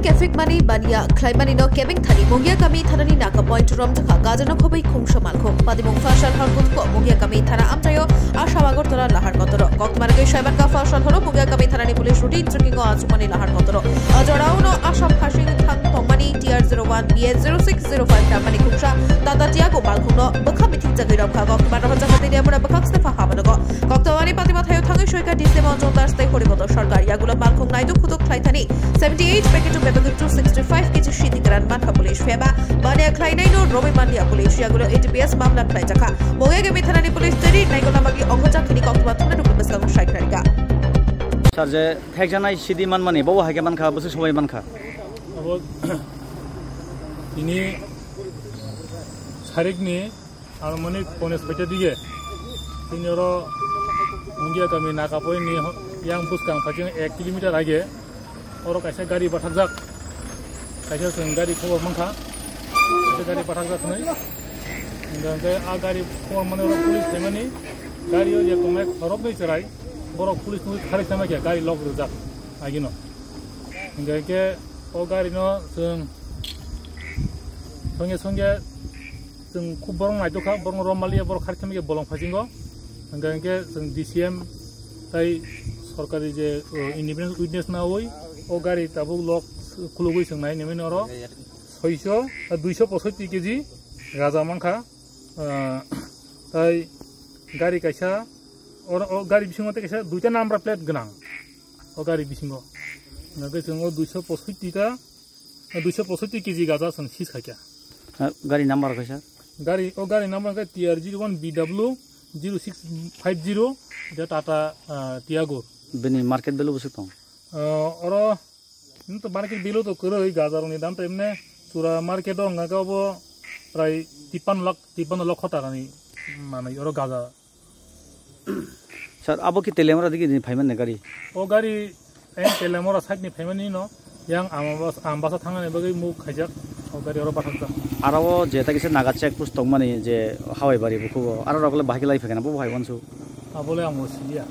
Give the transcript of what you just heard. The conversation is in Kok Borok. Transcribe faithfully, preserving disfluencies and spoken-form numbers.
Kefik mani baniya khlaimani no kebeng thani Mungia kami thanani naka point romjakha gajano khobwi khungsa malkhung. Patimung Fasal hor kutko Mungia kami thana amchaio Assam Agartala lahar kotoro. Kokmar ke Shaiban ka Fasal horo Mungia kami thanani police routine checking o achumani lahar kotoro. Ajorao no Assam hasing thang tongmani T R zero one B H zero six zero five ramani khungsa Tata Tiago malkhung no bwkha mithik jagwi romkha. Kokmar rohor jaka tini amura bwkhak stefa hamanogo. Koktawani Patima thaio thangwi soika D C Monjol Das tei Horibodo Sarkar yagulo malkhung naiduk khuduk khlai thani seventy eight packet o bebagwi two sixty five K G sidi gran mankha police phiyaba baniya khlainaino romwi manliya police yagulo A T P S mamla khlaijakha. Mungia kami thanani police teri naikol namagi ongkhojak hini koktwma thumna rukni bwskango sai khlairikha. Sir, je thekjanai sidi manmani bobo haikhe mankha, bwswk sobai mankha. Abo tini sarikni Anumanik pones paita dige. Tini oro Mungia kami nakapoi ni ho-, yang buskang phaching ek kilometer age. Oro kaisa gari bathakjak. Kaisa chwng gari khobor mankha. Kaisa gari bathakjak hwnwi. Hingkha hingkhe a gari khobor mani oro police phaimani. Gari o je tongnai khoroknwi chwrai. Borok police nugwi kharwi khlaima khe gari lok rwjak agino. Hingkha hingkhe o gari no chwng songya songya Chwng khub borok naitokha, borok romaliya, borok kharitham khe bolong phasingo. Hingkha hingkhe chwng D C M tai sorkari je, o, independent witness nawi o gari tabuk lok khulugwi chwng nai nini oro soiso, duiso posotti K G gaja mankha. Ah, tai gari kaisa, oro, o gari bisingo tei kaisa duita number plate gwnang o gari bisingo. Hingkha hingkhe chwng o duiso posotti ta Duiso posotti K G gaja chwng seize khaikha. Ah, gari number khe sir? Gari, o gari number khe T R zero one B W zero six five zero, je Tata, ah, Tiago. Bini market value bwswk tong? Ah, oro, nung to market value to kwrwi, gaja rokni dam to emne chura market o wngkha khe obo prai tippan lakh, tippan lokho takani manwi oro gaja. Sir, abo ki Teliamura digi ni phaimani gari? O gari, eh, Teliamura side ni phaimani no, yang Ambasa, Ambasa thangani bagwi move khaijak, o gari oro bathakjak. Aro o je ta kisa Naga check post tongmani je Hawai bari bukugo, aro rok le bahai khe lai phaikha na, bo bahai wansu? Abo le ang bo siliya.